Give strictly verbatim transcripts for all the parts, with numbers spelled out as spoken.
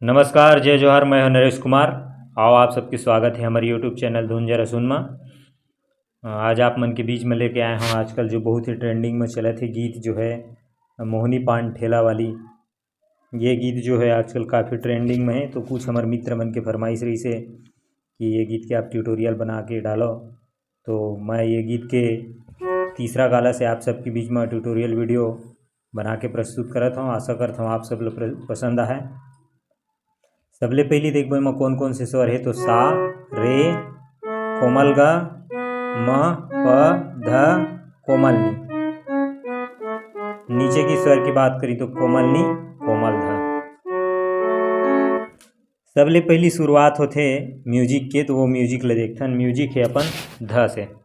नमस्कार, जय जोहार, मैं हूं नरेश कुमार। आओ, आप सबके स्वागत है हमारे YouTube चैनल धुन जरा सुन मा। अ, आज आप मन के बीच में लेके आए हूं आजकल जो बहुत ही ट्रेंडिंग में चलत हे गीत जो है मोहनी पान ठेला वाली। ये गीत जो है आजकल काफ़ी ट्रेंडिंग में है, तो कुछ हमारे मित्र मन के फरमाइश रहिसे कि ये गीत के आप ट्यूटोरियल बना के डालो। तो मैं ये गीत के तीसरा गाला से आप सबके बीच में ट्यूटोरियल वीडियो बना के प्रस्तुत करत हूँ। आशा करत हूँ आप सब लोग प्र-, पसंद आए। सबले पहली देखबो एमा कौन कौन से स्वर है, तो सा, रे, कोमल ग, म, प, ध, कोमल नी। नीचे की स्वर की बात करी तो कोमल नी, कोमल ध। सबले पहली शुरुआत होथे म्यूजिक के, तो वो म्यूजिक ले देखथन। म्यूजिक है अपन ध से।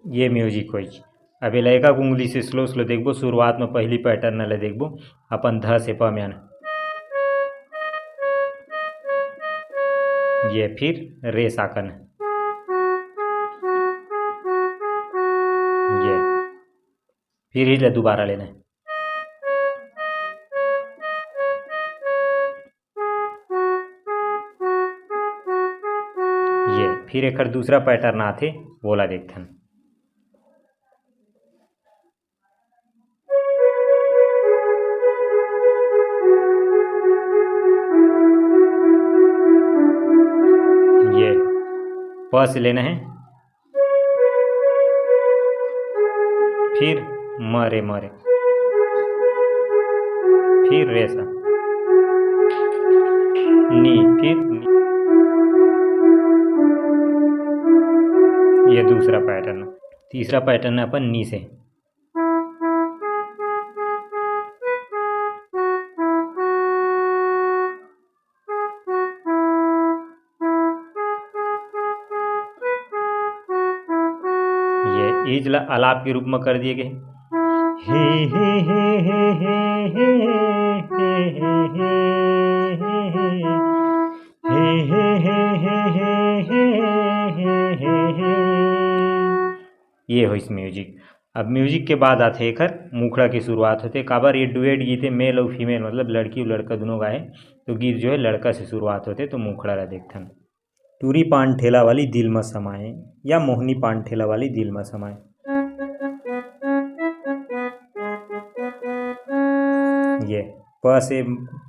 ये म्यूजिक होइस। अब एला एक उंगली से स्लो स्लो देखबो। शुरुआत में पहली पैटर्न ले देखबो, अपन ध से प में आना। ये फिर रे साकन, ये फिर ही ले दोबारा लेना है। ये फिर एकर दूसरा पैटर्न आथे, वोला देखथन। ये प से लेना है, फिर म रे, म रे, फिर रे सा, नी, फिर नी। ये दूसरा पैटर्न। तीसरा पैटर्न है अपन नी से। ये ईज ला आलाप के रूप में कर दिए गए। हे, हे, हे, हे, हे, हे, हे, हे, हे, हे, हे, हे, हे, हे, हे, हे, हे, हे, हे। ये होइस म्यूजिक। अब म्यूजिक के बाद आथे एखर मुखड़ा के शुरुआत होथे। काबर ये डुएट गीत हे, मेल अउ फीमेल, मतलब लड़की अउ लड़का दोनों गाए, तो गीत जो है लड़का से शुरुआत होथे। तो मुखड़ा ला देखथन। टूरी पान ठेला वाली दिल म समाए, या मोहनी पान ठेला वाली दिल म समाए। ये प से,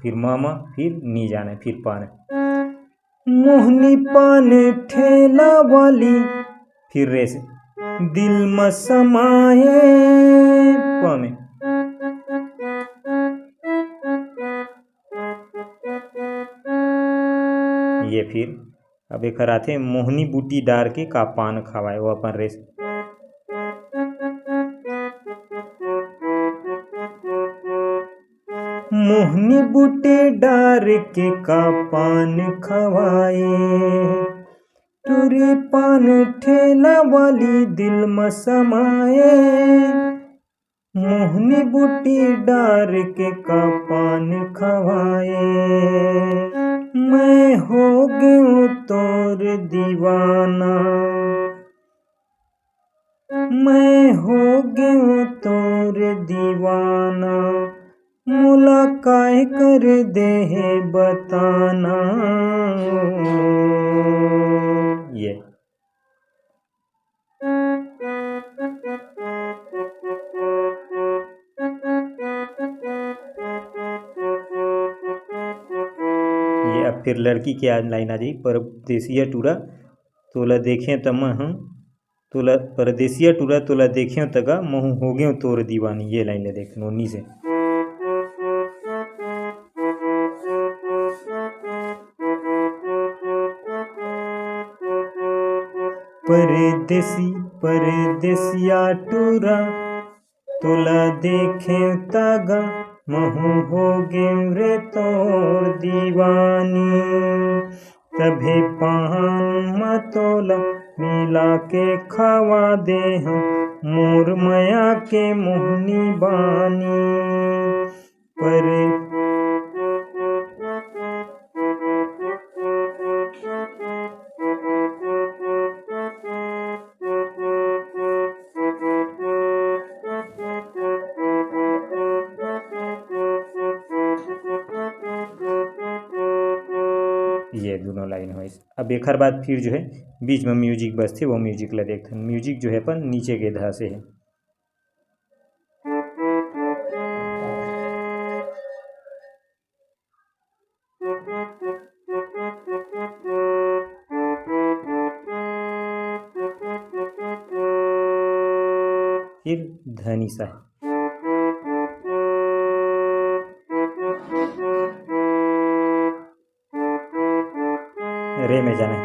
फिर म म, फिर नी जाने, फिर प ने। मोहनी पान ठेला वाली, फिर रे से, दिल म समाए, प में। ये फिर अब एकर आथे, मोहनी बूटी डार के का पान खवाए, वो अपन रेस। मोहनी बूटी डार के का पान खवाए, टूरी पान ठेला वाली दिल म समाए। मोहनी बूटी डार के का पान खवाए, मैं हो गेंव तोर दीवाना, मैं हो गेंव तोर दीवाना, मोला काय कर देहे बताना। ये ये अब फिर लड़की के आज लाइन आ जाई, परदेसिया टूरा तोला देखें त महूं, तोला परदेसिया टूरा तोला देखें त गा महूं हो गेंव तोर दीवानी। ये लाइन ले देख नोनी से। परदेसी परदेसिया टूरा, तोला देखे तगा महू हो गेम रे तोर दीवानी। तभे पान म तोला मिला के खवा दे हम मोर मया के मोहनी बानी। पर ये दोनों लाइन होइस। अब एखर बाद फिर जो है बीच में म्यूजिक बजथे, वो म्यूजिक ला देखथन। म्यूजिक जो है अपन नीचे के धा से है। फिर धनी सा। रे में जाने,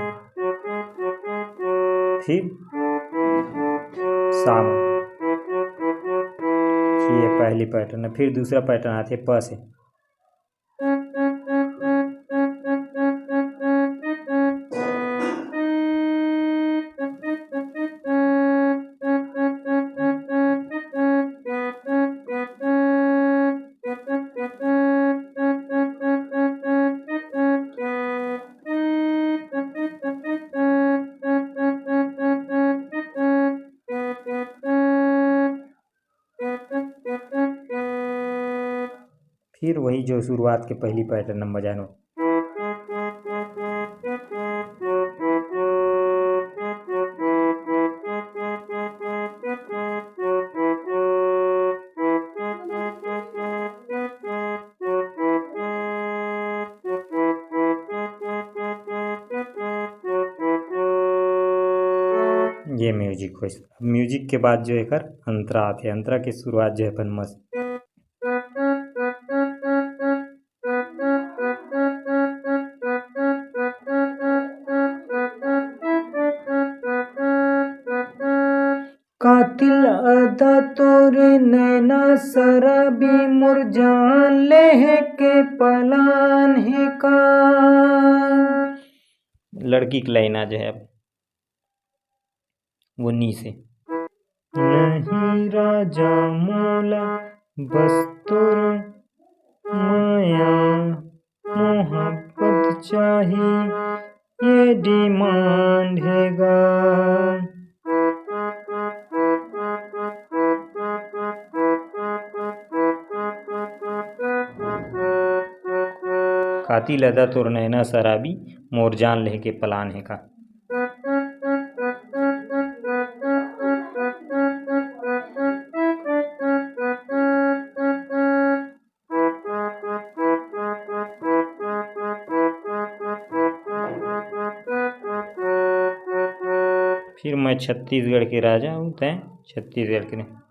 फिर सा में। ये पहली पैटर्न है। फिर दूसरा पैटर्न आथे प से। फिर वही जो शुरुआत के पहली पैटर्न नंबर जानो। ये म्यूजिक होइस। अब म्यूजिक के बाद जो एकर अंतरा आथे, अंतरा के शुरुआत जो है अपन मस्त। कातिल अदा तोरे नैना शराबी मोर जान लेहे के पलान हे का। लड़की के लाइन आ जाए अब वो नी से। नहीं राजा मोला बस तोर माया मोहब्बत चाही, ये डिमांड हे गा। कातिल अदा तोर नैना शराबी, मोर जान लेहे के पलान हे का। फिर मैं छत्तीसगढ़ के राजा हूँ, तैं छत्तीसगढ़ के नहीं।